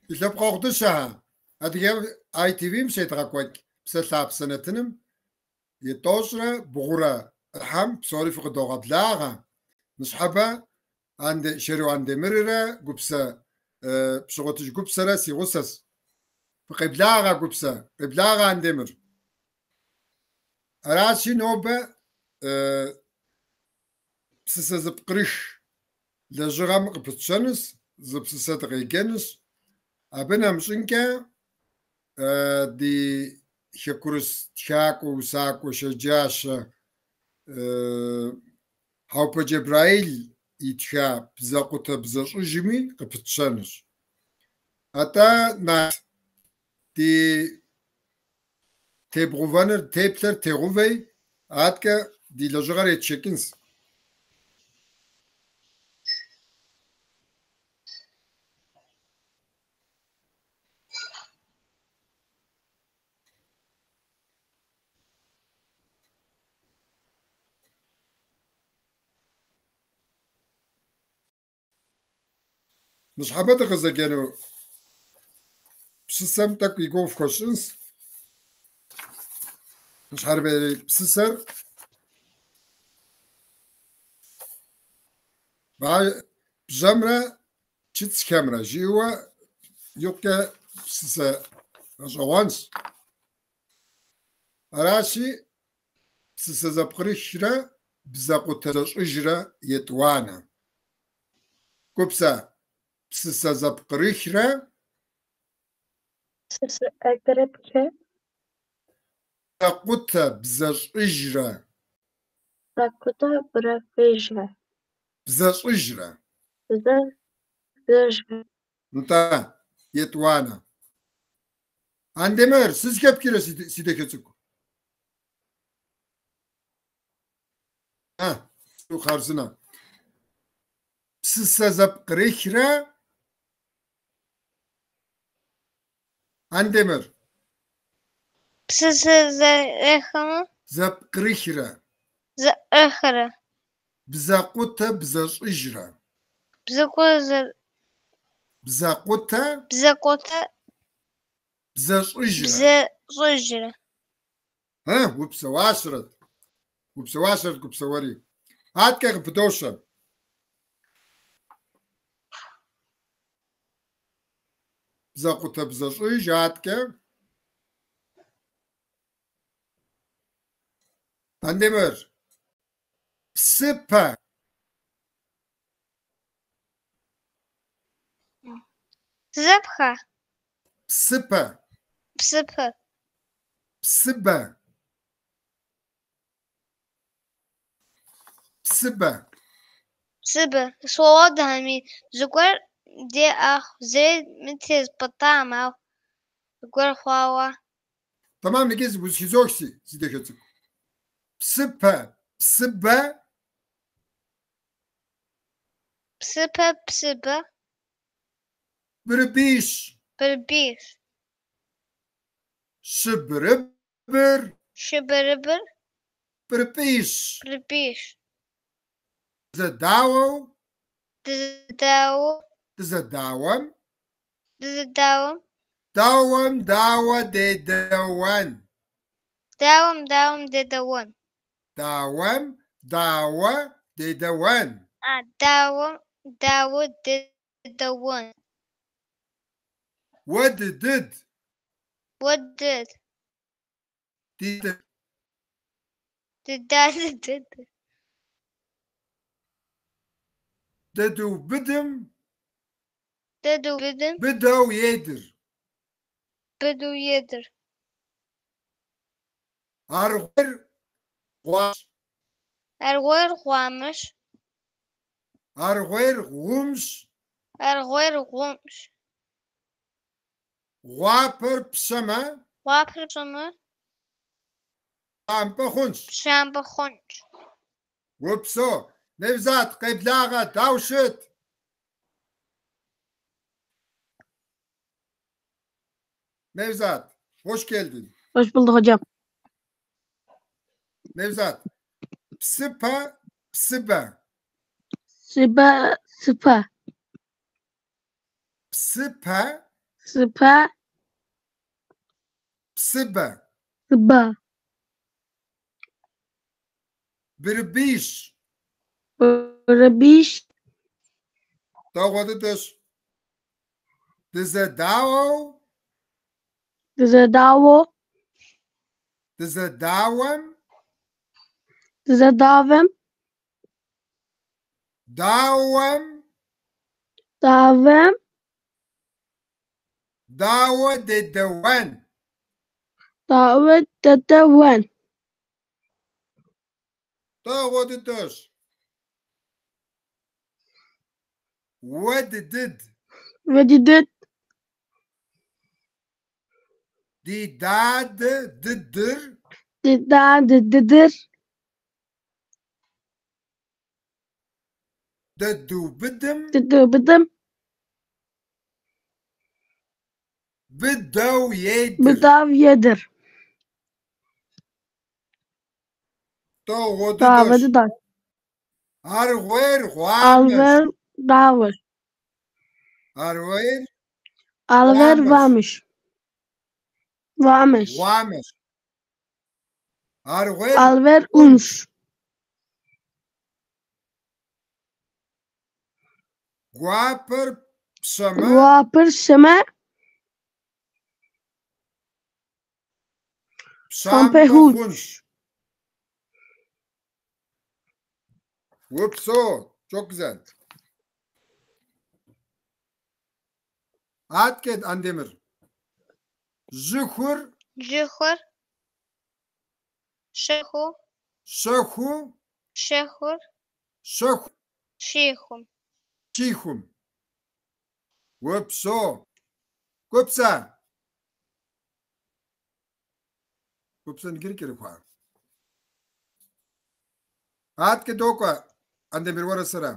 Ди лъэпкъэгъу дыщэхэ, Адыгэ ITV-м щедгъэкӏуэкӏ Псэлъапсэ нэтыным и 93-рэ ӏыхьэм псори фыкъыдогъэблагъэ. Ныщхьэбэ Шэру Андемыррэ Гупсэ Пщыгъуэтыж Гупсэрэ си гъусэщ. Фыкъеблагъэ, Гупсэ, къеблагъэ, Андемыр. Аращи, нобэ псысэ зэпкърых лэжьыгъэм къыпытщэнущ, зы псысэ дыкъеджэнущ. Абы нэмыщӏынкӏэ ди хэкурыс тхакӏуэ, усакӏуэ щэджащэ Хьэӏупэ Джэбраил итха Бзэкъутэ бзэщӏыжми къыпытщэнущ. Атӏэ, Нарт, ди тебгъувэныр, теплъэр тегъувэи, аткӏэ ди лэжьыгъэр етшэкӏынщ. Ныщхьэбэ дыкъызэджэну псысэм тӏэкӏу и гугъу фхуэсщӏынщ. Ныщхьэбэрей псысэр бжьэмрэ чыцӏхэмрэ жиӏэуэ икъукӏэ псысэ гъэщӏэгъуэнщ. Аращи, псысэ зэпкърыхрэ бзэкъутэ бзэщӏыжрэ етӏуанэ. Гупсэ, псысэ зэпкърыхрэ Псысэ зэпкърыхрэ бзэкъутэ бзэщӏыжрэ бзэкъутэ бзэщӏыжрэ. Бзэщӏыжрэ. Бзэщӏыжрэ. Нтӏэ, етӏуанэ. Андемыр, сызэхэпхрэ, си дахэ цӏыкӏу? Хъарзынэ. Псысэ зэпкърыхрэ Андемыр. Псысэ зэхэм Зэпкърыхрэ. Зэӏыхрэ. Бзэкъутэ бзэщӏыжрэ. Бзэкъутэ Бзэкъутэ Бзэкъутэ бзэщӏыжрэ. Бзэщӏыжрэ. Упсэуащэрэт. Упсэуащэрэт, Гупсэ уэри. Аткӏэ къыпыдощэ. Бзэкъутэ бзэщӏыж аткӏэ. Андемыр. Псыпэ. Зэпха? Псыпэ. Псыпэ. Псыбэ. Псыбэ. Псыбэ. Свободами зыгуэр деӏэхъу, зэи мытезпӏытӏам, ау зыгуэр хъуауэ. Тэмам, иджы узэхызох, си дахэ цӏыкӏу. Псыпэ, псыбэ. Псыпэ, псыбэ. Бырыбищ. Бырыбищ. Щыбырыбыр. Щыбырыбыр. Пӏырыпӏищ. Пӏырыпӏищ. Дызэдауэу. Дызэдауэу. Дызэдауэм. Дызэдауэм. Дауэм дауэ дедэуэн? Дауэм дауэм дедэуэн? Дауэм дауэ дедэуэн? Дауэм дауэ дедэуэн? Уэ дыдыд. Уэ дыд. Ди Дыдадыдыд. Дэдубыдым. Дэдубыдым. Быдэу едыр. Быдэу едыр. Аргъуейр гъуащ. Аргъуейр гъуамэщ. Аргъуейр гъумщ. Аргъуейр гъумщ. Гъуапэр пщэмэ. Гъуапэр пщэмэ. Пщампӏэ хъунщ. Пщампӏэ хъунщ. Упсэу. Невзат, къеблагъэ, дауэ ущыт? Nevzat, hoş geldin. Hoş bulduk hocam. Nevzat, psıpe, psıbe. Sıba, sıpa. Psıpe, Sıpa, psıbe. sıba. Бырыбищ. Бырыбищ. Дэгъуэ дыдэщ. Дызэдауэу. Дызэдауэу. Дызэдауэм. Дызэдауэм. Дауэм. Дауэм. Дауэ дедэуэн? Дауэ дедэуэн? Дэгъуэ дыдэщ. Уэ дыдыд. Уэ дыдыд. Ди дадэ дыдыр. Ди дадэ дыдыр. Дэ дыубыдым. Дэ дыубыдым. Быдэу едыр. Быдэу едыр. Дэгъуэ Дэгъуэ дыдэщ. дыдэщ. Аргъуейр гъуамэщ. Аргъуейр гъуамэщ. Аргъуейр Аргъуейр гъуамэщ. гъуамэщ. Гъуамэщ. Гъуамэщ. Аргъуейр Аргъуейр ӏунщ. ӏунщ. Гуапэр пщэмэ. Гуапэр пщэмэ. Пщампӏэ Пщампӏэ хъунщ. хъунщ. Упсэу, çok güzel. Адэкӏэ, Андемыр. Жьыхур. Жьыхур. Щэху. Щэху. Щэхур. Щэху. Щихум. Щихум. Упсэу. Гупсэ. Гупсэ иджыри кӏэрыхуа. Адэкӏэ докӏуэ, Андемыр уэрэ сэрэ.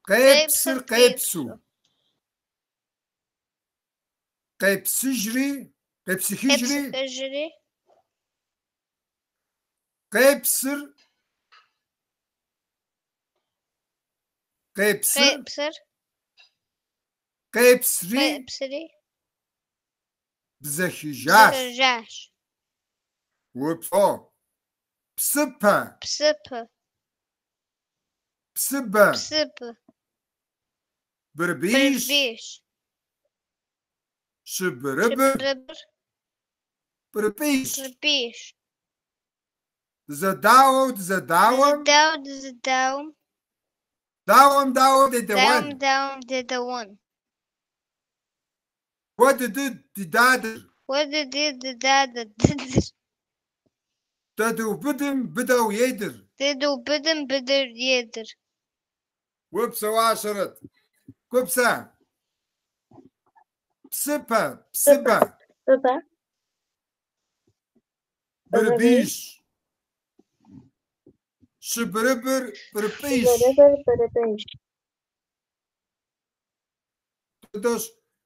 Къепсыр Къепсыр къепсу. къепсу. Къепсыжри, къепсыхыжри. Къепсыхыжри. Къепсыр. Къепсыр. Къепсыр. Къепсри. Къепсри. Бзэхыжащ. Бзэхыжащ. Упсэу. Псыпэ. Псыпэ. Псыбэ. Псыбэ. Бырыбищ. Бырыбищ. Щыбырыбыр. Щыбырыбыр. Пӏырыпӏищ. Пӏырыпӏищ. Дызэдауэу дызэдауэм. Дызэдауэу дызэдауэм. Дауэм дауэ дедэуэн? Дауэм дауэм дедэуэн? Уэ дыдыд ди дадэр. Уэ дыдыд ди дадэ дыдыр. Дэ дыубыдым быдэу едыр. Дэ дыубыдым быдэу едыр. Упсэуащэрэт. Гупсэ. Псыпэ, псыбэ. Псыбэ. Бырыбищ. Щыбырыбыр пӏырыпӏищ. Щыбырыбыр пӏырыпӏищ. Дыдэщ.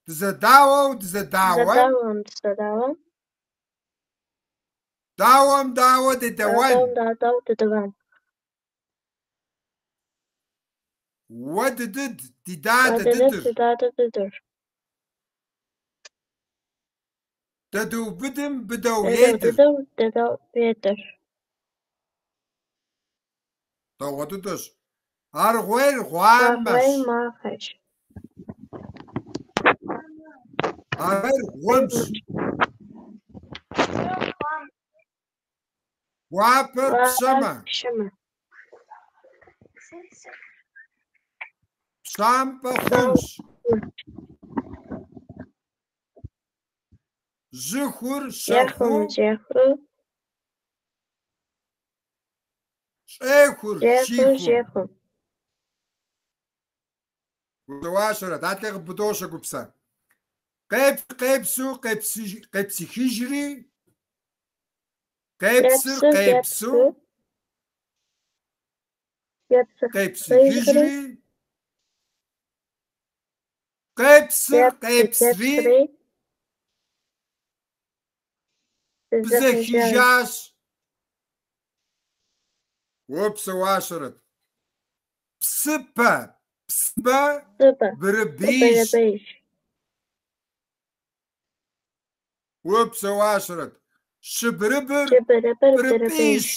Дызэдауэу дызэдауэм. Дызэдауэм дызэдауэм. Дауэм дауэ дедэуэн? Дауэм дауэ дедэуэн? Уэ дыдыд ди дадэ Уэ дыдыд дыдыр. ди дадэ дыдыр. Дэ дыубыдым быдэу Дэ едыр. дыубыдым быдэу едыр. Дэгъуэ дыдэщ. Аргъуейр гъуамэщ. Аргъуейр махэщ. Аргъуейр гъумщ. Гуапэр пщэмэ. Пщэмэ. Пщампӏэ хъунщ. Жьыхур щэхуу. Жьыхур Щӏехур щэхуу. щихум. Щӏехур. Упсэуащэрэт. Адэкӏэ къыпыдощэ, Гупсэ. Къепс къепсу къепсыхыжри. Къепсыр Къепсыр къепсу. къепсу. Къепсыхыжри. Къепсыр, Къепсыр, къепсри, къепсри, бзэхыжащ. бзэхыжащ. Упсэуащэрэт. Псыпэ, псыбэ, Псыбэ, бырыбийщ. бырыбийщ. Упсэуащэрэт. Щыбырыбыр Щыбырыбыр бырыбийщ. бырыбийщ.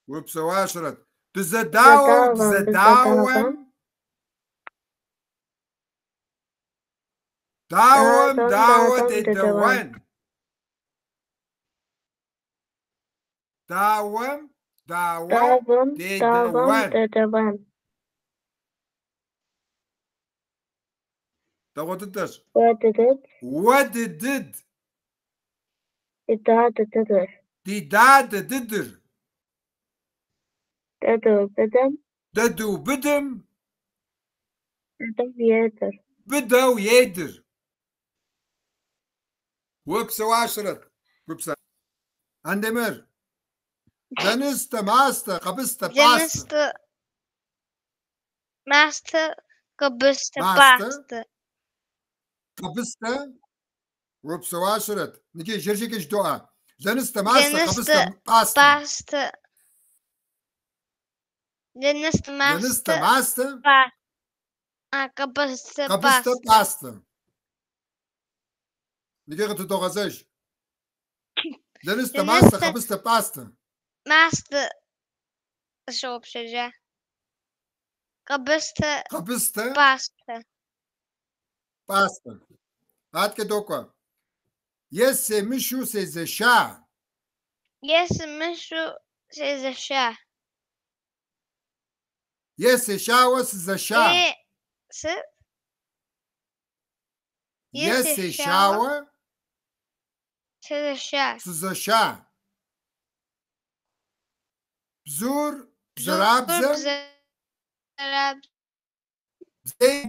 Упсэуащэрэт. Дызэдауэу, Дызэдауэм, дызэдауэм, дызэдауэм, дауэм, дауэм, дауэ дауэм дедэуэн. дедэуэн. Дауэм, дауэ Дауэм, дауэм дедэуэн. дедэуэн. Дэгъуэ дыдэщ. Уэ дыдыд, Уэ дыдыд, ди дадэ дыдыр. ди дадэ дыдыр, Дэ дыубыдым, дэ дыубыдым, быдэу едыр. быдэу едыр. Упсэуащэрэт, гупсэ. Андемыр. Лэныстэ, мастэ, къэбыстэ, пӏастэ. Лэныстэ, мастэ, къэбыстэ, Мастэ. пӏастэ. Къэбыстэ. Упсэуащэрэт. Иджы жэржэкӏэ жыдоӏэ. Лэныстэ, мастэ, къэбыстэ, Лэныстэ, пӏастэ. пӏастэ. Лэныстэ, Лэныстэ, мастэ, мастэ, къэбыстэ, къэбыстэ, пӏастэ. пӏастэ. Иджы къытыдогъэзэж. Лэныстэ, мастэ, Лэныстэ, къэбыстэ, пӏастэ. мастэ сщыгъупщэжа. Къэбыстэ, Къэбыстэ, пӏастэ. пӏастэ. Аткӏэ докӏуэ. Е семышу сезэша. Е сымышу сезэша. Е сешауэ сызэша. Е сыт? Е Е сешауэ сешауэ сезэша. сызэша. Бзур Бзур бзэрабзэм бзэрабзэр бзей.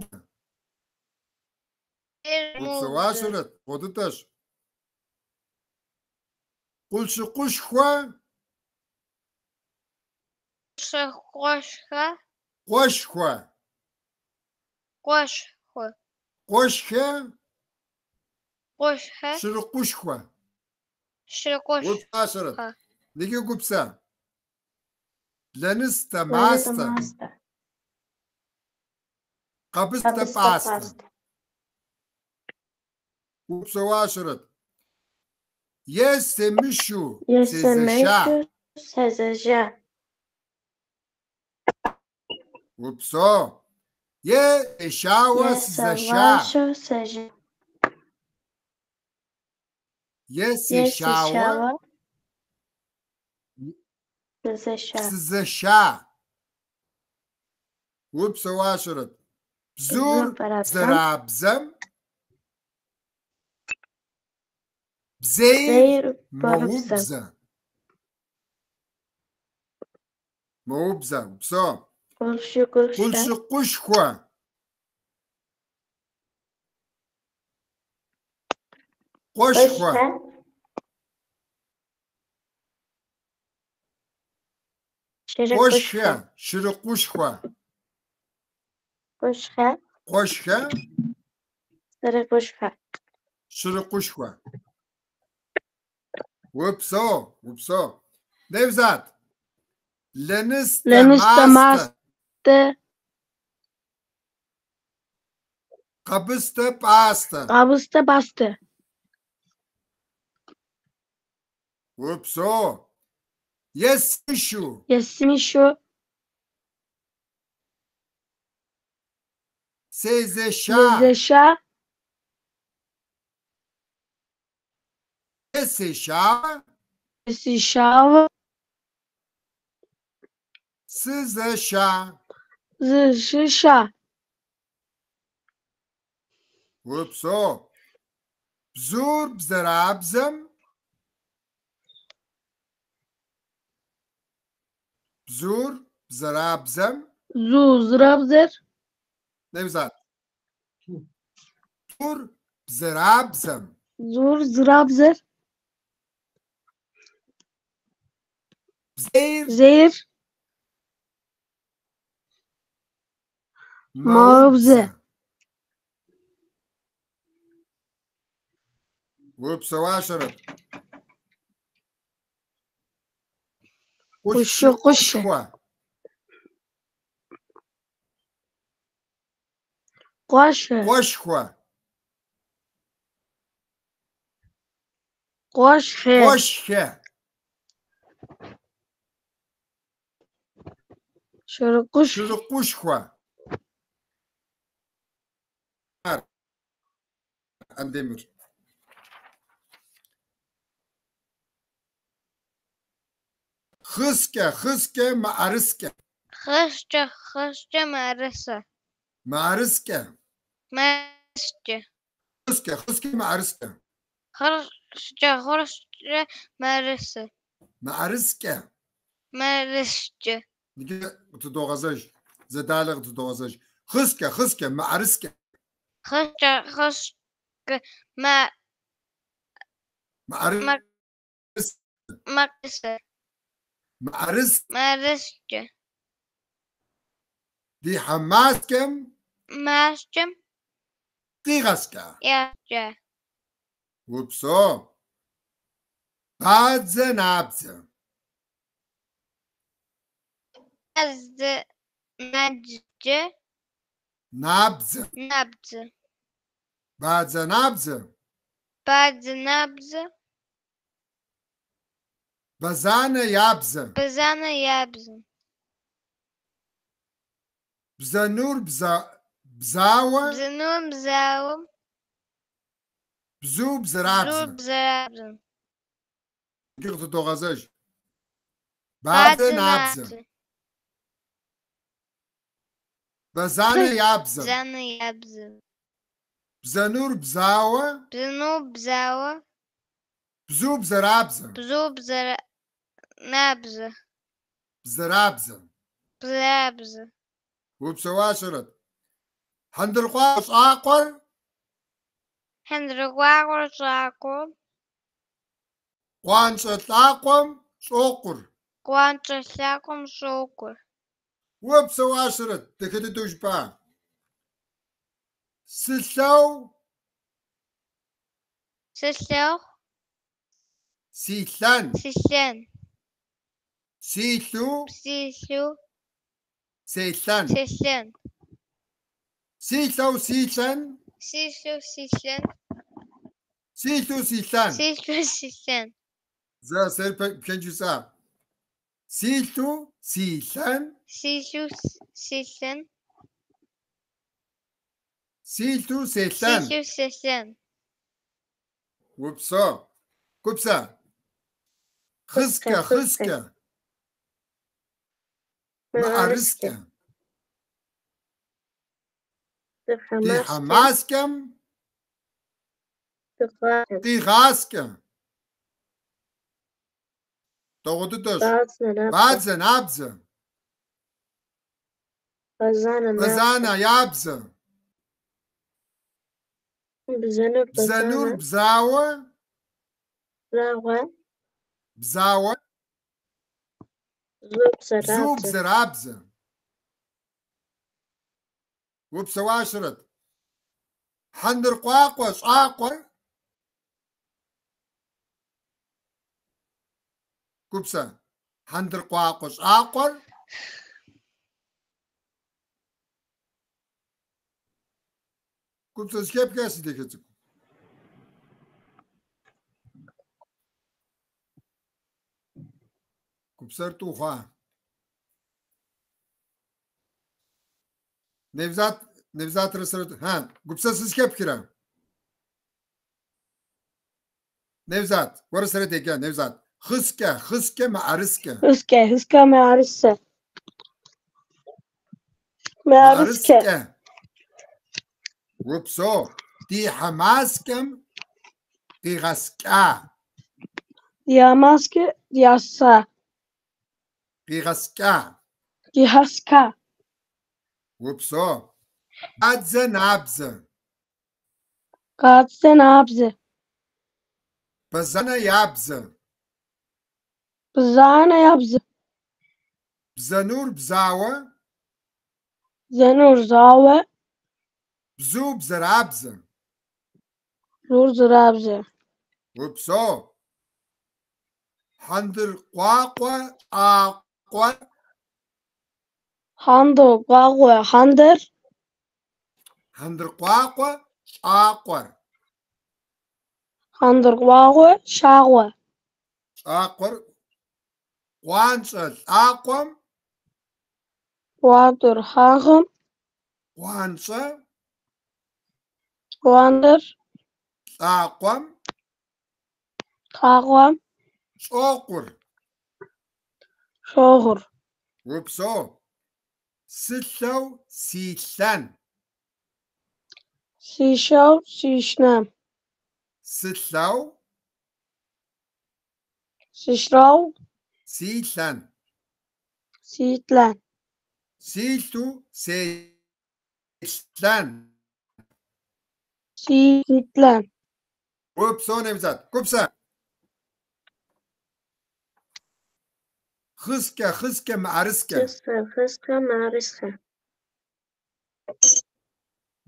мэубзэ. Упсэуащэрэт, фӏы дыдэщ. Къулъшыкъушхуэ, Къулъшыкъуэшхэ, къуэшхуэ, къуэшхуэ, къуэшхэ, къуэшхэ, щырыкъушхуэ. щырыкъушхуэ. Упсэуащэрэт. Иджы гупсэ. Лэныстэ, Лэныстэ, мастэ, мастэ, къэбыстэ, къэбыстэ, пӏастэ. пӏастэ. Упсэуащэрэт. Е семышу Е сезэша. семышу сезэша. Упсэу. Е сешауэ Е сызэша. сэлашу сэжа. Е Е сешауэ сешауэ сызэша. сызэша. Упсэуащэрэт. Бзур Бзур бэрабзэм, бзэрабзэм, бзейр бзейр бэрыбзэм. мэубзэ. Мэубзэ. Упсэу. Къулъшыкъушхэ, Къулъшыкъушхуэ. Къуэшхуэ. къуэшхэ, Къуэшхэ, щырыкъушхуэ. щырыкъушхуэ. Къуэшхэ, Къуэшхэ, щырыкъушхуэ. щырыкъушхуэ. Упсэу, упсэу. Невзат. Лэныстэ, Лэныстэ, мастэ, мастэ, къэбыстэ, пӏастэ. къэбыстэ, пӏастэ. Упсэу. Е сышу, Е сымышу сезэша. сезэша. Е сешауэ, Сешауэ сызэша. сызэша. Упсэу. Бзур бзэрабзэм, бзур бзэрабзэм, Бзу зэрабзэр, Невзат. Бзур бзэрабзэм, бзур зэрабзэр, бзейр бзейр Мэубзэ. Упсэуащэрэт. Къулъшыкъушэ. Къулъшыкъушхуэ. Къуэшэ. Къуэшхуэ. Къуэшхэ. Къуэшхэ. Шырыкъуш. Шырыкъушхуэ. Ар, Андемыр. Хъыскӏэ, хъыскӏэ, мыӏэрыскӏэ. Хъыскӏэ, хъыскӏэ, мыӏэрысэ. Мыӏэрыскӏэ. Мыӏэрыскӏэ. Хъыскӏэ, хъыскӏэ, мыӏэрыскӏэ. Хъырскӏэ, хъырскӏэ, мыӏэрысэ. Мыӏэрыскӏэ. Мыӏэрыскӏэ. Иджы къытыдогъэзэж. Зэдалэ къытыдогъэзэж. Хъыскӏэ, хъыскӏэ, мыӏэрыскӏэ. Хъыскӏэ, хъыскӏэ, Мыӏэрыс. мыӏэрысэ. Мыӏэрыс. Мыӏэрыскӏэ. Ди хьэмаскӏэм Маскӏэм къигъэскӏа. яскӏа. Упсэу. Бадзэ набдзэ. Бадзэ набдзэ. Набдзэ. Набдзэ. Бадзэ набдзэ. Бадзэ набдзэ. Бэзанэ ябзэ. Бэзанэ ябзэ. Бзэнур бзауэ. Бзэнур бзауэ. Бзу Бзу бзэрабзэ. бзэрабзэ. Иджы къытыдогъэзэж. Бадзэ Бадзэ набдзэ. набдзэ. Бэзанэ ябзэ. Бзанэ ябзэ. Бзэнур бзауэ. Бзэнур бзауэ. Бзу бзэрабзэ. Бзу набзэ. Бзэрабзэ. Бзэрабзэ. Упсэуащэрэт. Хьэндыркъуакъуэ щӏакъуэр. Хьэндыркъуакъуэр щӏакъуэр. Къуанщӏэ лъакъуэм щӏокъур. Къуанщӏэ лъакъуэм щӏокъур. Упсэуащэрэт, дахэ дыдэу жыпӏа. Сылъэу. Сылъэу. Силъэн. Силъэн. Силъу. Силъу. Селъэн. Селъэн. Силъэу силъэн. Силъэу силъэн. Силъу силъэн. Силъу силъэн. Зэ сэр пхэнж жысӏа. Силъу силъэн. Силъу силъэн. Силъу селъэн. Силъу селъэн. Упсэу. Гупсэ. Хъыскӏэ, хъыскӏэ. Мыӏэрыскӏэ. Ди хьэмаскӏэм къигъаскӏэ. Дэгъуэ дыдэщ. Бадзэ набдзэ. Бэзанэ ябзэ. Бзэнур бзауэ. Бзауэ. Бзу бзэрабзэ. Упсэуащэрэт. Хьэндыркъуакъуэ щӏакъуэр. Гупсэ. Хьэндыркъуакъуэ щӏакъуэр. Гупсэ зэхэпха си дахэ цӏыкӏу. Гупсэр тӏу хъуа. Невзат, Невзатрэ сэрэ. Ха, гупсэ сызэхэпхрэ? Невзат, уэрэ сэрэ деджа, Невзат. Хъыскӏэ, хъыскӏэ, мыӏэрыскӏэ. Хъыскӏэ, хъыскӏэ, мыӏэрысэ. Мыӏэрыскӏэ. Мыӏэрыскӏэ. Упсэу. Ди хьэмаскӏэм къигъэскӏа. Ди хьэмаскӏэ дигъэса. Къигъэскӏа. Дигъэска. Упсэу. Бадзэ набдзэ. Бадзэ набдзэ. Бэзанэ ябзэ. Бэзанэ ябзэ. Бзэнур бзауэ. Бзэнур зауэ. Бзу бзэрабзэ. Бзур зэрабзэ. Упсэу. Хьэндыркъуакъуэ щӏакъуэр. Хьэндыркъуакъуэ хьэндыр. Хьэндыркъуакъуэ щӏакъуэр. Хьэндыркъуакъуэ щакъуэ. Щӏакъуэр къуанщӏэ лӏакъуэм. Къуантӏэр хьэкъым. Къуанщӏэ. Къуантӏэр. Лӏакъуэм. Лӏакъуэм. Щӏокъур. Щӏогъур. Упсэу. Сылъэу си лъэн. Сишэу сишнэн. Сылъэу. Сишрэу. Си лъэн. Ситлэн. Силъу селъэн. Ситлэн. Упсэу, Невзат. Гупсэ. Хыскӏэ, хыскӏэ, мыӏэрыскӏэ. Хыскӏэ, хыскӏэ, мыӏэрыскӏэ.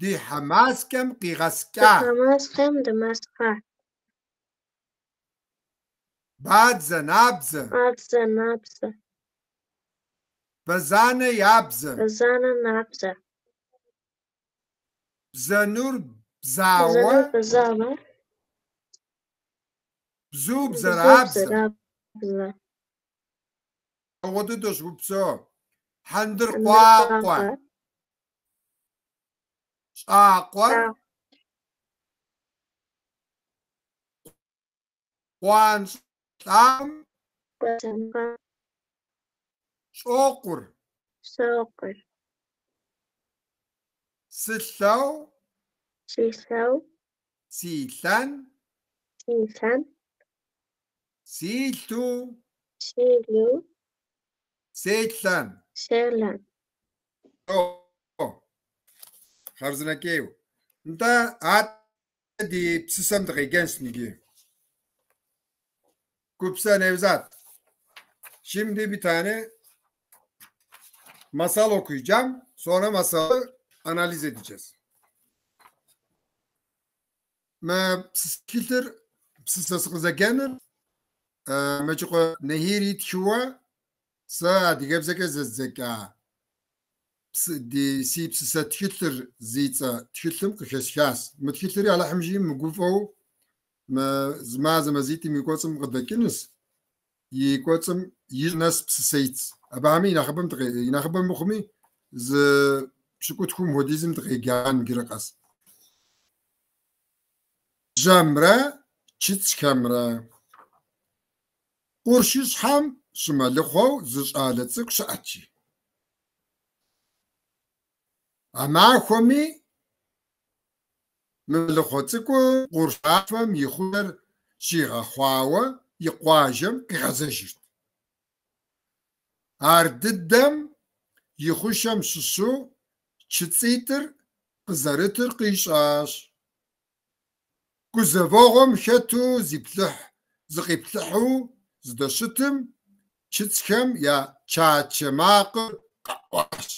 Ди хьэмаскӏэм къигъэскӏа. Ди хьэмаскӏэм димаскӏа. Бадзэ, набдзэ. Бадзэ, набдзэ. Бэзанэ ябзэ. Бэзанэ набдзэ. Бзэнур бзауэ. Бзэнур бзауэ. Бзу Бзу бзэрабзэ. бзэрабзэ. Дэгъуэ дыдэщ, упсэу. Хьэндыркъуакъуэ. Хьэндыркъуакъуэ. Щӏакъуэр. Щӏакъуэр. Къуанщӏэ лӏакъуэм. Къуанщӏэ. Щӏокъур. Щӏокъур. Сылъэу. Силъэу. Силъэн. Силъэн. Силъу. Силъу. Селъэн. Селъэн. Хъарзынэкӏейуэ. Нтӏэ, адэкӏэ ди псысэм дыкъеджэнщ иджы. Гупсэ Nevzat. Şimdi bir tane masal okuyacağım. Sonra masalı analiz edeceğiz. Мы тхылъыр псысэ сыкъызэджэныр Мэчыкъуэ Нехьир итхыуэ сэ адыгэбзэкӏэ зэздзэкӏа ди си псысэ тхылъыр зи цӏэ тхылъым къыхэсхащ. Мы тхылъри Алыхьым жиӏэм мыгувэу мы зы мазэ мазитӏым и кӏуэцӏым къыдэкӏынущ. И кӏуэцӏым и нэс псысэ итщ. Абыхэми и нэхъыбэм и нэхъыбэм мыхъуми зы пщыкӏутхум хуэдизым дыкъеджэн иджыри къэс. Бжьэмрэ чыцӏхэмрэ. Къуршыщхьэм щымэлыхъуэу зы щӏалэ цӏыкӏу щыӏэт жи. А махуэми мэлыхъуэ цӏыкӏур къурш тафэм и хъушэр щигъэхъуауэ и къуажэм къигъэзэжырт. Ар дыдэм и хъушэм щыщу чыцӏитӏыр къызэрытыр къищӏащ. Гузэвэгъуэм хэту зыкъиплъыхьу здэщытым, чыцӏхэм я чачэ макъыр къэӏуащ.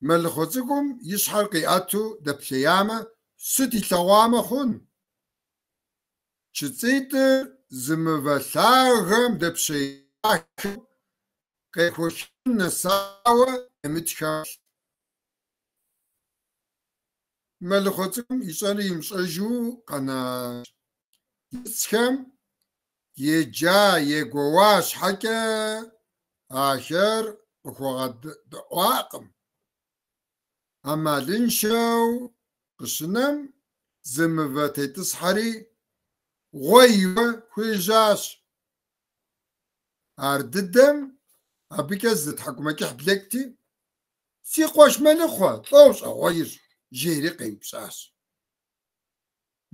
Мэлыхъуэ цӏыкӏум и щхьэр къиӏэту дэплъеямэ, сыт илъэгъуамэ хъун? Чыцӏитӏыр зы мывэ лъагэм дэпщеяхэу, къехуэхыным нэсауэ темытхэу. Мэлыхъуэ цӏыкӏум ищӏэнур имыщӏэжу къэнащ. Чыцӏхэм еджа, егуоуа щхьэкӏэ, ахэр къыхуэгъэдэӏуакъым. Ӏэмалыншэу къыщынэм, зы мывэ тетӏысхьэри гъуэ иуэ хуежьащ. Ар дыдэм абыкӏэ зы тхьэкӏумэкӏыхь блэкӏти: «Си къуэш мэлыхъуэ, лӏо ущӏэгъуейр?» жери къеупщӏащ.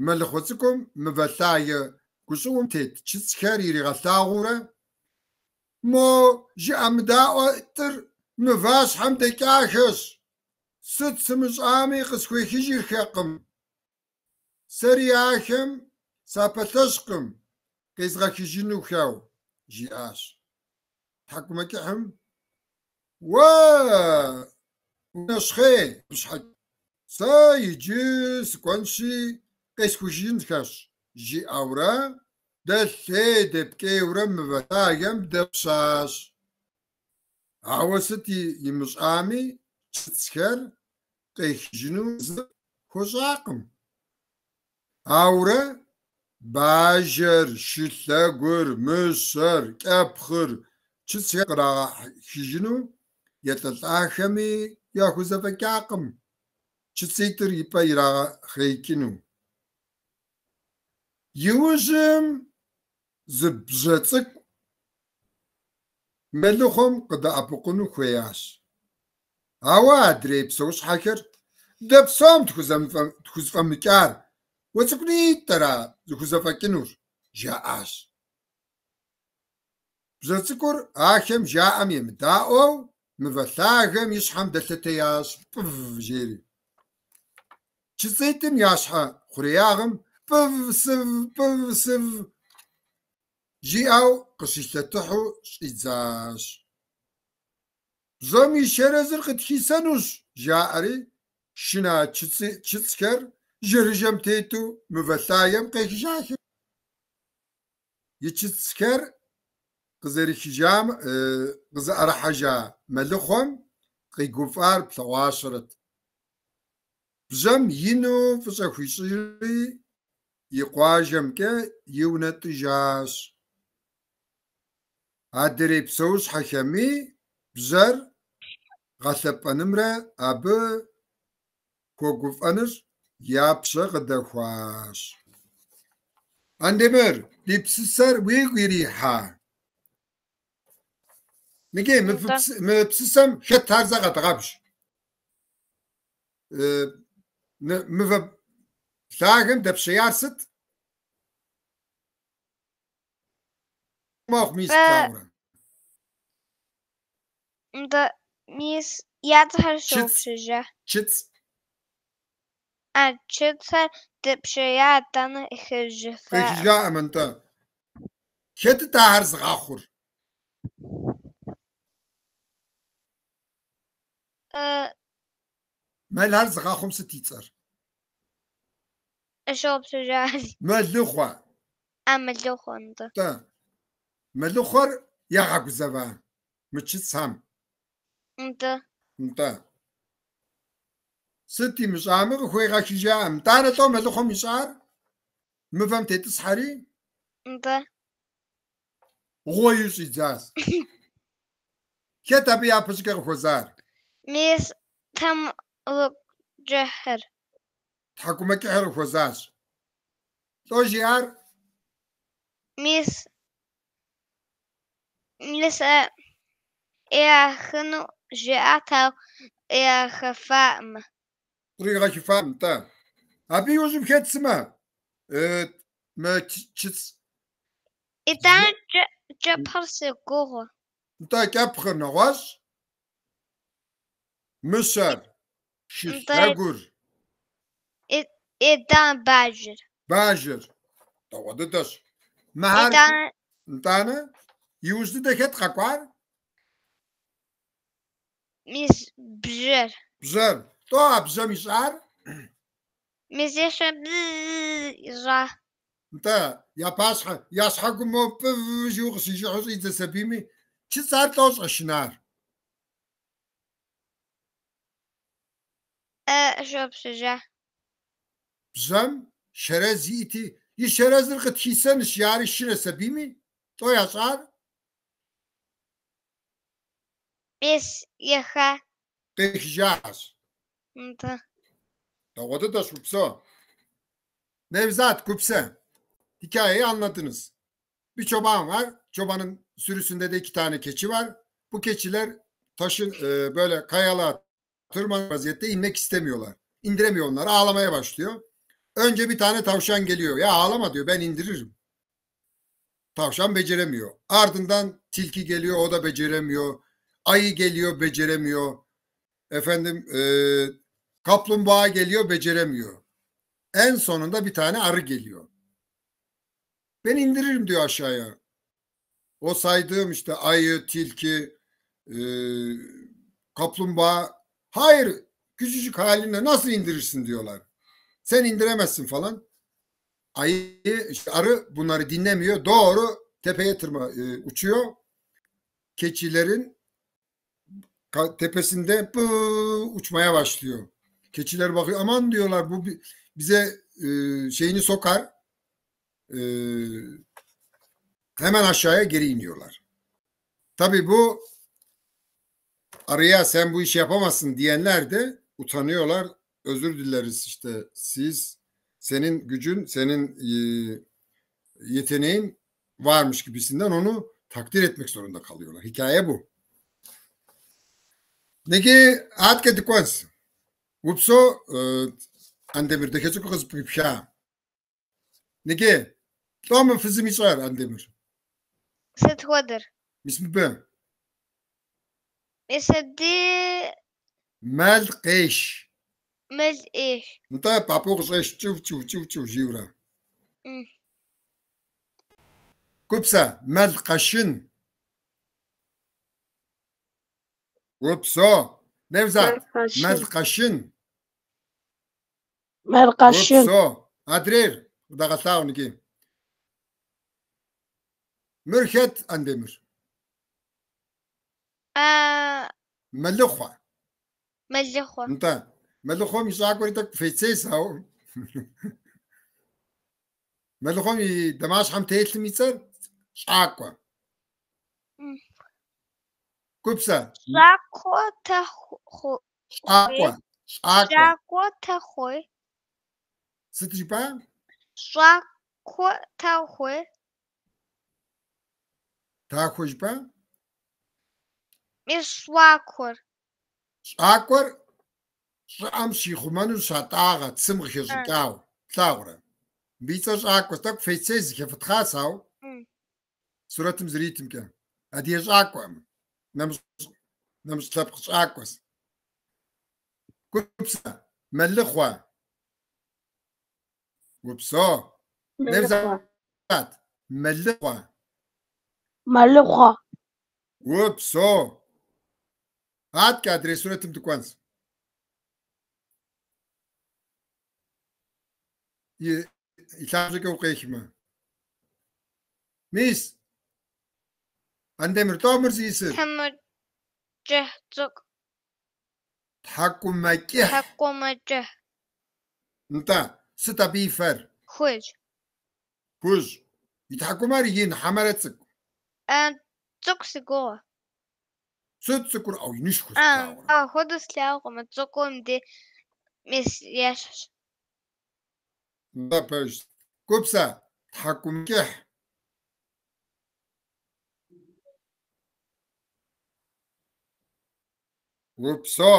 Мэлыхъуэ цӏыкӏум мывэ лъагэ гущӏыӏум тет чыцӏхэр иригъэлъагъуурэ: «Мо жыӏэмыдаӏуитӏыр мыващхьэм дэкӏахэщ, сыт сымыщӏами къысхуехыжырхэкъым. Сэри ахэм сапэлъэщкъым къезгъэхыжынухэу», жиӏащ. Тхьэкӏумэкӏыхьым: Уэ унэщхъей абы щхьэкӏэ. Сэ иджы сыкӏуэнщи къесхужынхэщ, жиӏэурэ дэлъей-дэпкӏейурэ мывэ лъагэм дэпщащ. Ауэ сыт имыщӏами, чыцӏхэр къехыжыну зыфӏ хуэщӏакъым. Ауэрэ бажэр, шылъэгур, мыщэр, кӏэпхъыр, чыцӏхэр кърагъэхыжыну елӏэлӏахэми яхузэфӏэкӏакъым чыцӏитӏыр и пӏэ ирагъэхъеикӏыну. Иужьым зы бжьэ цӏыкӏу мэлыхъуэм къыдэӏэпыкъуну хуеящ. Ауэ адрей псэущхьэхэр дэ псом тхузэфӏэмыкӏар уэ цӏыкӏунитӏэра зыхузэфӏэкӏынур? жаӏащ. Бжьэ цӏыкӏур ахэм жаӏэм емыдаӏуэу мывэ лъагэм и щхьэм дэлъэтеящ, пӏыв жери. Чыцӏитӏым я щхьэ хъуреягъым пӏыв-сыв, пӏыв-сыв жиӏэу къыщилъэтыхьу щӏидзащ. Бжьэм и шэрэзыр къытхисэнущ, жаӏэри шына чыцӏхэр жэрыжэм тету мывэ лъагэм къехыжахэщ. И чыцӏхэр къызыӏэрыхьэжа мэлыхъуэм къигуфӏар плъэгъуащэрэт. Бжьэм ину фӏыщӏэ хуищӏри и къуажэмкӏэ иунэтӏыжащ. Адрей псэущхьэхэми бжьэр гъэлъэпӏэнымрэ абы хуэгуфӏэныр я пщэ къыдэхуащ. Андемыр, ди псысэр уигу ирихьа? Мыгей, мы псысэм хэтар зэ къэдгъэбж. Мывэ лъагэм дэпщеяр сыт? Мэхъу, мис плъагъурэ. Нтӏэ, мис я цӏэхэр сщыгъупщэжа. Чыцӏ. А чыцӏхэр дэпщея, итӏанэ ехыжыфаӏым. Къехыжаӏым, нтӏэ. Хэтыт ахэр зыгъэхъур? Мэлхэр зыгъэхъум сыт и цӏэр? Сщыгъупщэжа. Мэлыхъуэ. А, мэлыхъуэ, нтӏэ. Нтӏэ. Мэлыхъуэр ягъэгузэва мы чыцӏхэм? Нтӏэ. Нтӏэ. Сыт имыщӏами къыхуегъэхыжаӏым. Нтӏанэ лӏо мэлыхъуэм ищӏар? Мывэм тетӏысхьэри? Нтӏэ. Гъуейуэ щӏидзащ. Хэт абы япэ щӏыкӏэ къыхуэзар? Мис тхьэмлукӏыхьыр. Тхьэкӏумэкӏыхьыр къыхуэзащ. Лӏо жиӏар? Мис мис ирахыну жиӏат, ауэ ирахыфаӏым. Къригъэхыфаӏым, нтӏэ. Абы иужьым хэт сымэ? Мы чыцӏ. Итӏанэ кӏэпхъыр си гугъэ. Нтӏэ, кӏэпхъыр нэгъуэщӏ. Мыщэр, шылъэгур. Итӏанэ бажэр. Бажэр. Дэгъуэ дыдэщ. Мыхэр нтӏанэ иужь дыдэ хэт къэкӏуар? Мис бжьэр. Бжьэр. Лӏо а бжьэм ищӏар? Мис и щхьэ бззз ищӏа. Нтӏэ, я пащхьэ, я щхьэгум мо пӏыв жиӏэу къыщижыхьу щӏидзэщ абими, чыцӏхэр лӏо щӏэшынар? Сщыгъупщэжа. Бжьэм шэрэз иӏэти, и шэрэзыр къытхисэнущ, жари шынэщ абими, лӏо ящӏар? Мис еха. Къехыжащ. Нтӏэ. Дэгъуэ дыдэщ, упсэу. Nevzat, Gupse. Hikayeyi anladınız. Bir çoban var. Çobanın sürüsünde de 2 tane keçi var. Bu keçiler taşın böyle kayalığa tırmanır vaziyette inmek istemiyorlar. İndiremiyor onları. Ağlamaya başlıyor. Önce bir tane tavşan geliyor. Ya ağlama diyor, ben indiririm. Tavşan beceremiyor. Ardından tilki geliyor, o da beceremiyor. Ayı geliyor, beceremiyor. Efendim kaplumbağa geliyor, beceremiyor. En sonunda bir tane arı geliyor. Ben indiririm diyor aşağıya. O saydığım işte ayı, tilki, Kaplumbağa hayır küçücük haline nasıl indirirsin diyorlar. Sen indiremezsin falan. Ayı, işte arı bunları dinlemiyor. Doğru tepeye uçuyor. Keçilerin tepesinde uçmaya başlıyor. Keçiler bakıyor aman diyorlar bu bize şeyini sokar. Hemen aşağıya geri iniyorlar. Tabii bu arıya sen bu işi yapamazsın diyenler de utanıyorlar. Özür dileriz işte siz senin gücün, senin yeteneğin varmış gibisinden onu takdir etmek zorunda kalıyorlar. Hikaye bu. Negi atke dikons. Upso Andemir дахэ цӏыкӏу къызэпыпха. Неге лӏо мы фызым ищӏэр Андемир? Сыт хуэдэр? Мис мыбы. Мис абдей Мэл къеш. Мэл еш. Нтӏэ пӏапӏу къыщӏеш кӏыу кӏыу кӏыу кӏыу жиӏэурэ. Гупсэ, мэл къэшын. Упсо. Невзат, мэл къэшын. Мэл къэшын. Упсо. Адрейр къыдэгъэлъагъу ныги. Мыр хэт, Андемыр? Мэлыхъуэ. Мэлыхъуэ. Нтӏэ, мэлыхъуэм и щӏакӏуэри тӏэкӏу фейцейщ, ауэ. Мэлыхъуэм и дамащхьэм телъым и цӏэр щӏакӏуэ. Гупсэ. Щӏакӏуэ тэхъу. Щӏакӏуэ. Щӏакӏуэ. Щӏакӏуэ тэхъуей. Сыт жыпӏа? Щӏакӏуэ тэхъуей. Тахуэ жыпӏа? Мис щӏакӏуэр. Щӏакӏуэр щӏыӏэм щихъумэну щатӏагъэ, цым къыхэщӏыкӏауэ. Плъагъурэ? Мыбы и цӏэр щӏакӏуэщ. Тӏэкӏу фейцей зэхэфытхъащ, ауэ сурэтым зэритымкӏэ. Адыгэ щӏакӏуэкъым. Нэмыщӏ лъэпкъ щӏакӏуэщ. Гупсэ, мэлыхъуэ. Упсо. Невзат, мэлыхъуэ. Мэлыхъуэ. Упсо. Аткӏэ адрей сурэтым дыкӏуэнщ. И лъабжьэкӏэ укъехмэ. Мис. Андемыр, лӏо мыр зиӏысыр? Тхьэмыкӏыхь цӏыкӏу. Тхьэкӏумэкӏыхь. Тхьэкӏумэкӏыхь. Нтӏэ, сыт абы и фэр? Хужь. Хужь. И тхьэкӏумэр ин хьэмэрэ цӏыкӏу? Цӏыкӏу си гугъэ. Сыт цӏыкӏур? Ау, инышхуэ слъагъурэ. Апхуэдэу слъагъукъым, цӏыкӏум де мис ещхьщ. Нтӏэ, пэжщ. Гупсэ, тхьэкӏумэкӏыхь. Упсо.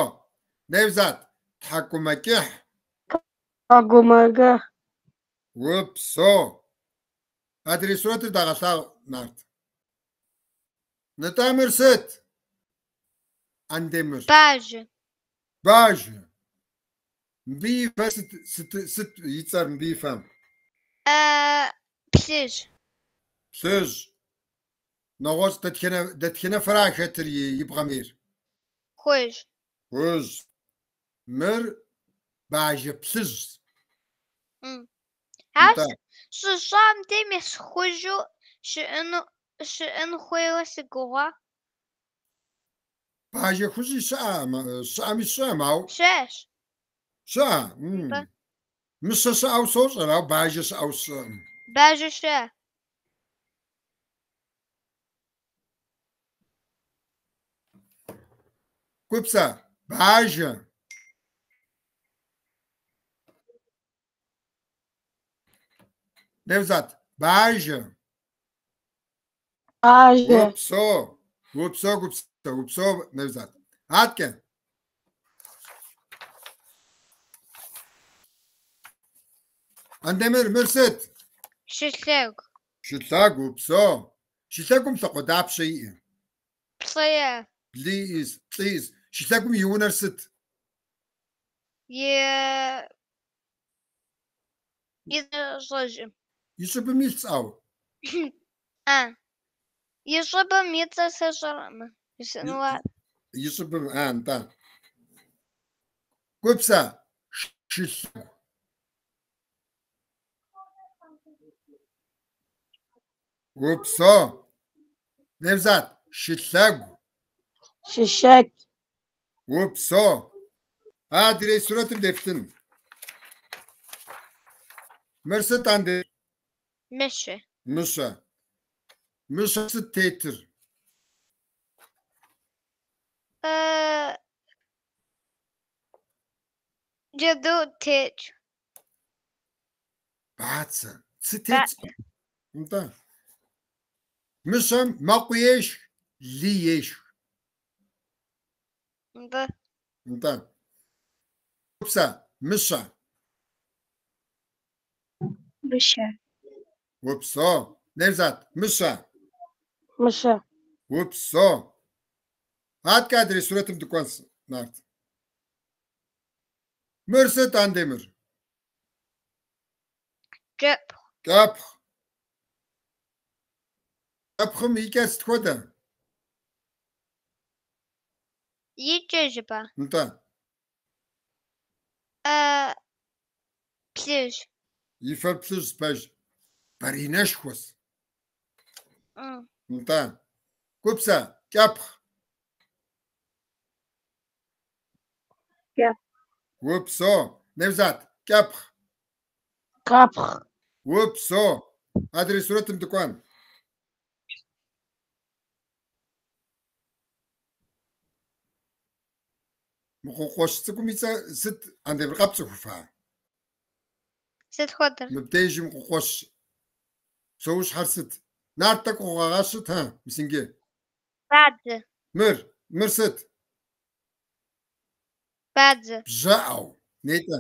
Невзат, тхьэкӏумэкӏыхь. Тхьэкӏумэкӏыхь. Упсо. Адрей сурэтыр дагъэлъагъу, Нарт. Нтӏэ мыр сыт? Андемыр. Бажэ. Бажэ. Мыбы и фэр сыт и цӏэр мыбы и фэм? Плъыжь. Плъыжь. Нэгъуэщӏ дэтхэнэ фэра хэтыр и бгъэм ейр? Хужь. Хужь. Мыр бажэ плъыжь. Ар щӏыщӏам де мис хужьу щыӏэн хуейуэ си гугъа. Бажэ хужьи щыӏэми сщӏэкъым, ауэ. Щыӏэщ. Щыӏэ? Мыщэ щыӏэу сощӏэр, ауэ бажэ щыӏэу сщӏэкъым. Бажэ щыӏэ. Гупсэ, бажэ. Невзат, бажэ. Бажэ. Упсо, упсо, гупсэ, упсо, Невзат. Аткӏэ. Андемыр, мыр сыт? Шылъэгу. Шылъэгу, упсо. Шылъэгум лъакъуэ дапщэ иӏэ? Плӏы. Плӏы иӏэщ, плӏы иӏэщ. Шылъэгум и унэр сыт? И щӏэжым. И щӏыбым илъщ, ау. И щӏыбым и цӏэр сэ сщӏэркъым. Жысӏэну ар. И щӏыбым, а, нтӏэ. Гупсэ, шылъэгу. Упсо. Невзат, шылъэгу. Шышэк. Упсо. Адрей сурэтым деплъын. Мыр сыт, Анде? Мыщэ. Мыщэ. Мыщэ сыт тетыр? Джэду тетщ. Бацэ. Цы тетщ. Нтӏэ. Мыщэм мэкъу ешх, лы ешх. Нтӏэ. Нтӏэ. Гупсэ, мыщэ. Мыщэ. Упсо. Невзат, мыщэ. Мыщэ. Упсо. Аткӏэ адрей сурэтым дыкӏуэнщ, Нарт. Мыр сыт, Андемыр? Кӏэпхъ. Кӏэпхъ. Кӏэпхъым и кӏэр сыт хуэдэ? И кӏэ жыпӏа? Нтӏэ. Плъыжь. И фэр плъыжь, пэж. Баринэшхуэщ. Нтӏэ. Гупсэ, кӏэпхъ. Кӏэпхъ. Упсо. Невзат, кӏэпхъ. Кӏэпхъ. Упсо. Адрей сурэтым дыкӏуэн. Мы къыкъуэщ цӏыкӏум и цӏэ сыт, Андемыр, къэпцӏыхуфа? Сыт хуэдэр? Мыбдежым къыкъуэщ псэущхьэр сыт? Нарт тӏэкӏу къыгъэгъэщыт, хьэ, мис иджы. Бадзэ. Мыр, мыр сыт? Бадзэ. Бжьэӏэу. Нетӏэ.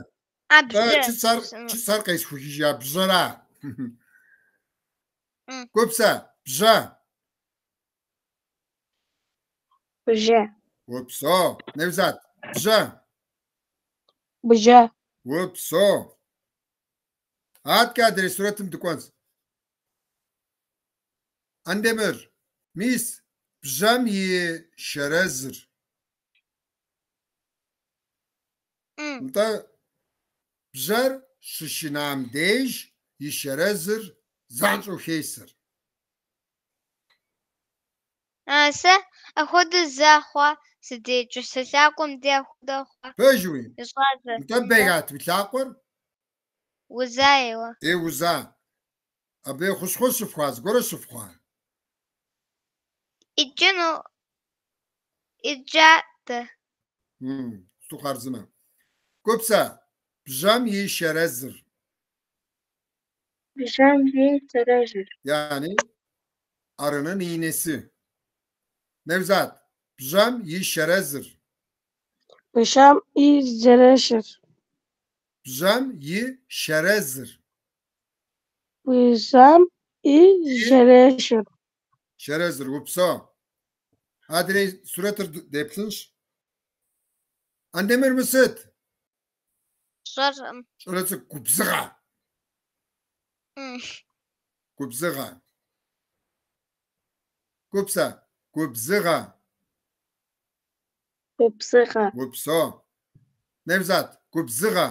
А, бжьэ. Чыцэр, чыцэр къесхухыжа бжьэра. Гупсэ, бжьэ. Бжьэ. Упсо. Невзат, бжьэ. Бжьэ. Упсо. Аткӏэ адрей сурэтым дыкӏуэнщ. Андемыр, мис бжьэм и шэрэзыр. Нтӏэ, бжьэр щышынам деж и шэрэзыр занщӏэу хесэр. Сэ апхуэдэу зэ хъуа сыдекӏэ, си лъакъуэм де апхуэдэ хъуа. Пэжуи? Ищӏа зэ. Нтӏэ, бегат уи лъакъуэр? Узаеуэ. Е, уза. Абы хущхъуэ щыфхуа, зыгуэрэ щыфхуа? Иджыну иджатэ. Сыту хъарзынэ. Гупсэ, бжьэм и шэрэзыр. Бжьэм и шэрэзыр. Yani arının iğnesi. Nevzat, бжьэм и шэрэзыр. Бжьэм и шэрэзыр. Бжьэм и шэрэзыр. Бжьэм и шэрэзыр. Шэрэзыр, упсо. Адрей сурэтыр деплъынщ. Андемыр мы сыт? Щӏэркъым. Щӏалэ цӏыкӏу губзыгъэ. Губзыгъэ. Гупсэ, губзыгъэ. Губзыгъэ. Упсо. Невзат, губзыгъэ.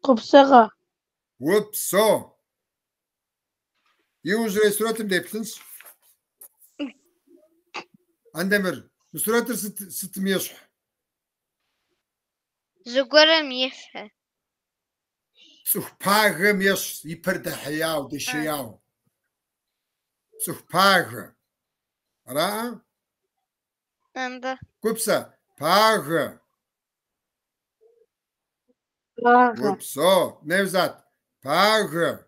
Губзыгъэ. Упсо. Иужьрей сурэтым деплъынщ. Андемыр, мы сурэтыр сыт, сытым ещхь? Зыгуэрым и фэ. Цӏыху пагэм ещхь, и пэр дэхьеяуэ, дэшеяуэ. Цӏыху пагэ. Араӏэ? Нтӏэ. Гупсэ, пагэ. Пагэ. Упсо. Невзат, пагэ.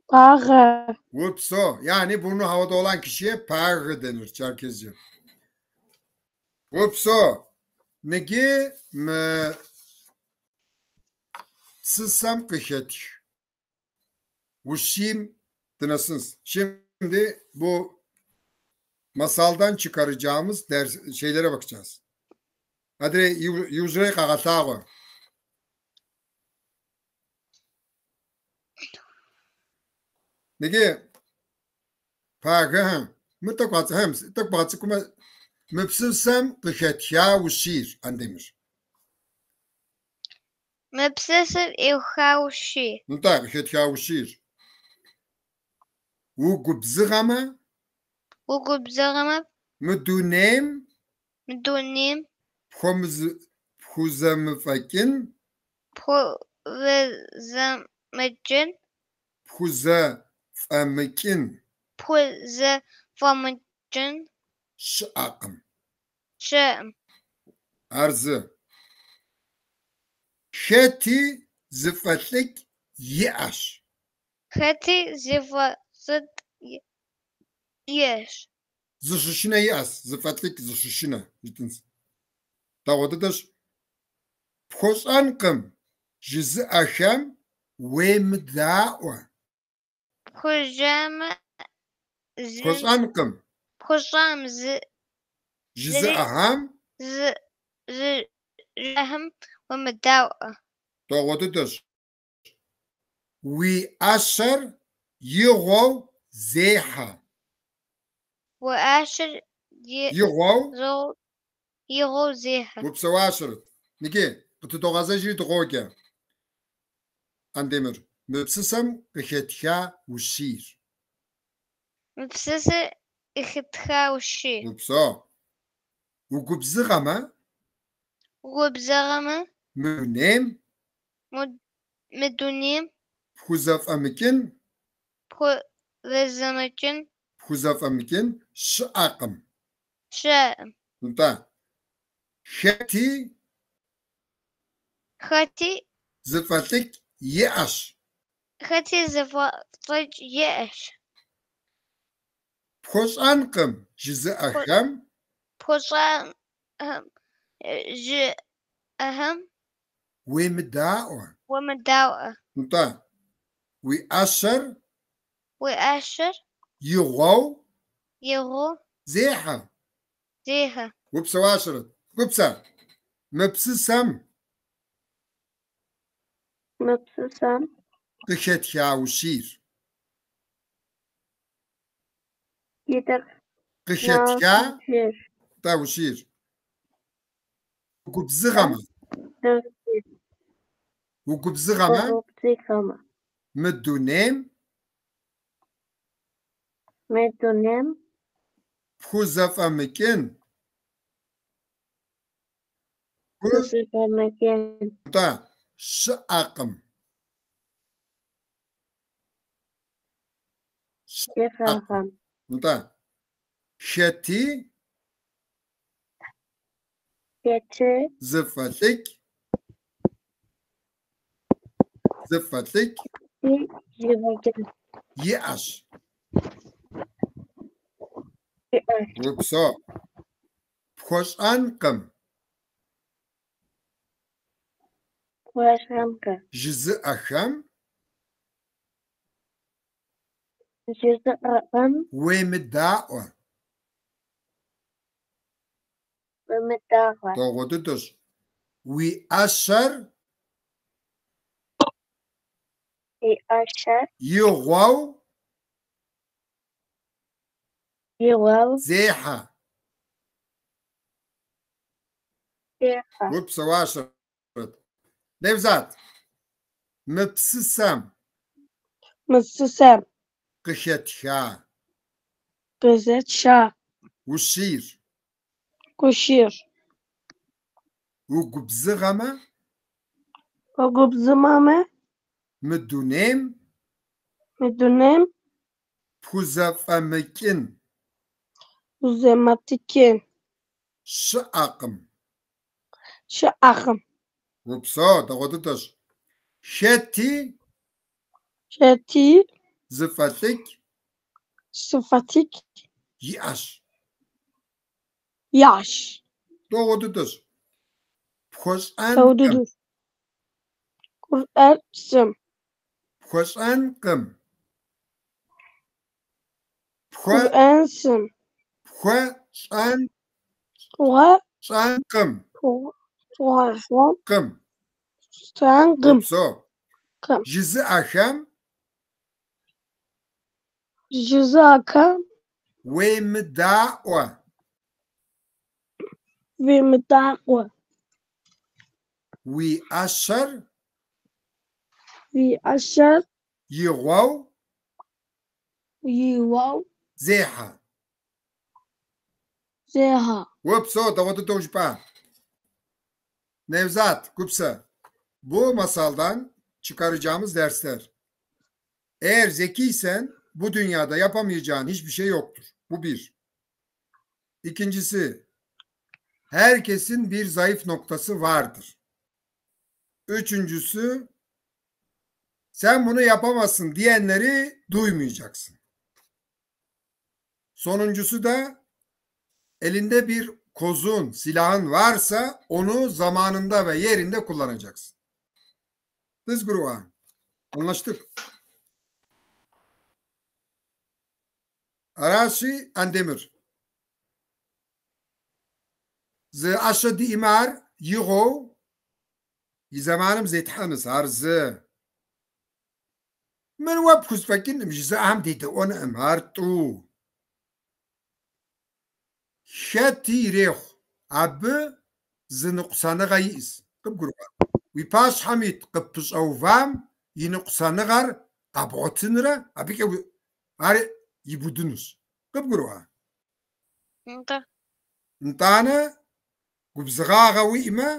Пагэ. Упсо. Yani burnu havada olan kişiye пагэ denir Çerkezce. Упсо. Ныги мы цысэм къыхэтх. Ущийм дынэсынщ. Şimdi bu masaldan çıkaracağımız ders, şeylere bakacağız. Адрей иужьрей къэгъэлъагъуэ. Ныги пагэ, мы тӏэкӏу тӏэкӏу бгъэцӏыкӏумэ, Мы псысэм къыхэтха ущийр, Андемыр. Мы псысэм къыхаущий. Нтӏэ, къыхэтха ущийр. Угубзыгъэмэ, Угубзыгъэмэ, мы дунейм мы дунейм пхузэмыфӏэкӏын, пхузэмыкӏын, пхузэфӏэмыкӏын пхузэфӏэмыкӏын щыӏэкъым. щыӏэкъым. Ар зы. Хэти зыфӏэлӏыкӏ иӏэщ. Хэти зыфӏэлӏыкӏ иӏэщ. Зыщышынэ иӏэщ, зыфӏэлӏыкӏ, зыщышынэ жытӏынщ. Дэгъуэ дыдэщ. Пхуэщӏэнкъым жызыӏэхэм уемыдаӏуэ. Пхуэщӏамэ, зы Пхуэщӏэнкъым пхуэщӏам зы жызыӏэхэм зы жызыӏэхэм уемыдаӏуэ. Дэгъуэ дыдэщ. Уи ӏэщэр игъуэу зехьэ. Уи ӏэщэр Игъуэу игъуэу зехьэ. Упсэуащэрэт. Иджы къытыдогъэзэжри дыкъоджэ. Андемыр, мы псысэм къыхэтха ущийр. Мы псысэм къыхэтха ущий. Упсэу. Угубзыгъэмэ, Угубзыгъэмэ, мы дунейм мы дунейм пхузэфӏэмыкӏын, пхузэмыкӏын пхузэфӏэмыкӏын щыӏэкъым. щыӏэкъым. Нтӏэ. Хэти Хэти зыфӏэлӏыкӏ иӏэщ. хэти зыфӏэлӏыкӏ иӏэщ. Пхуэщӏэнкъым жызыӏэхэм Пхуэщӏэнкъым жызыӏэхэм уемыдаӏуэ. уемыдаӏуэ. Нтӏэ. Уи ӏэщэр Уи ӏэщэр игъуэу игъуэу зехьэ. зехьэ. Упсэуащэрэт. Гупсэ, мы псысэм Мы псысэм къыхэтха ущийр. Къыхэтха ущийр. Нтӏэ, ущийр. Угубзыгъэмэ, угубзыгъэмэ, Угубзыгъэмэ, мы дунейм мы дунейм пхузэфӏэмыкӏын, пхузэфӏэмыкӏын Нтӏэ, щыӏэкъым. щыӏэкъым. Нтӏэ. Хэти Хэти зыфӏэлӏыкӏ зыфӏэлӏыкӏ зыфӏэлӏыкӏ иӏэщ. иӏэщ. Упсэу. Пхуэщӏэнкъым Пхуэщӏэнкъым жызыӏэхэм жызыӏэхэм уемыдаӏуэ. уемыдаӏуэ. Дэгъуэ дыдэщ. Уи ӏэщэр Уи ӏэщэр игъуэу игъуэу зехьэ. зехьэ. Упсэуащэрэт. Невзат, мы псысэм Мы псысэм къыхэтха къызэтша ущийр. ущийр. Угубзыгъэмэ, Угубзыгъэмэ, мы дунейм мы дунейм пхузэфӏэмыкӏын узэмытыкӏын щыӏэкъым. щыӏэкъым. Упсэу, дэгъуэ дыдэщ. Хэти Хэти зыфӏэлӏыкӏ зыфӏэлӏыкӏ иӏэщ. иӏэщ. Дэгъуэ дыдэщ. Дэгъуэ Пхуэщӏэнкъым. дыдэщ. Къурӏэнсым. Пхуэщӏэнкъым. Пхуэ Къурӏэнсым. пхуэщӏэн Уэ щӏэнкъым. пхуэщӏэнкъым. Къым. Упсэу. Къым. Жызыӏэхэм Жызыӏэхэм уемыдаӏуэ. Уемыдаӏуэ. Уи ӏэщэр Уи ӏэщэр игъуэу игъуэу зехьэ. Зехьэ. Упсэу, дэгъуэ дыдэу жыпӏа. Nevzat, Gupse. Bu masaldan çıkaracağımız dersler. Eğer zekiysen bu dünyada yapamayacağın hiçbir şey yoktur. Bu bir. İkincisi, herkesin bir zayıf noktası vardır. Üçüncüsü, sen bunu yapamazsın diyenleri duymayacaksın. Sonuncusu da elinde bir kozun, silahın varsa onu zamanında ve yerinde kullanacaksın. Biz gruba. Anlaştık. Аращи, Андемыр. Зы ӏэщэ диӏэмэ ар игъуэу и зэманым зетхьэнущ. Ар зы. Мыр уэ пхузэфӏэкӏынкъым жызыӏэхэм дедэӏуэнукъым. Ар тӏу. Хэти ирехъу. Абы зы ныкъусаныгъэ иӏэщ. Къыбгурыӏуа? Уи пащхьэм ит къыппыщӏэувам и ныкъусаныгъэр къэбгъуэтынрэ абыкӏэ ар ибудынущ. Къыбгурыӏуа? Нтӏэ. Нтӏанэ губзыгъагъэ уиӏэмэ,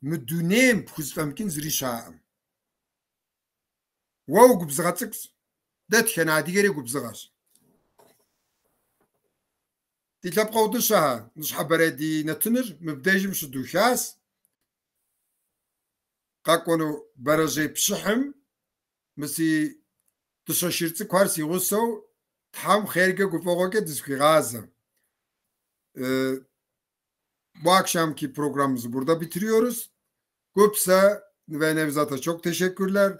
мы дунейм пхузэфӏэмыкӏын зыри щыӏэкъым. Уэ угубзыгъэ цӏыкӏущ. Дэтхэнэ адыгэри губзыгъэщ. Ди лъэпкъэгъу дыщэхэ, ныщхьэбэрей ди нэтыныр мыбдежым щыдухащ. Къэкӏуэну бэрэжьей пшыхьым мы си дыщэ шыр цӏыкӏухэр си гъусэу Тхьэм хъеркӏэ гуфӏэгъуэкӏэ дызыхуигъазэ. Bu akşamki programımızı burada bitiriyoruz. Gupse ve Nevzat'a çok teşekkürler.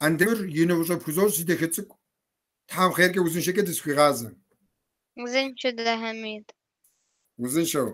Андемыр ину фӏыщӏэ пхузощӏ, си дахэ цӏыкӏу. Тхьэм хъеркӏэ узыншэкӏэ дызыхуигъазэ. Узыншэу, Дыдэ Хьэмид. Узыншэу.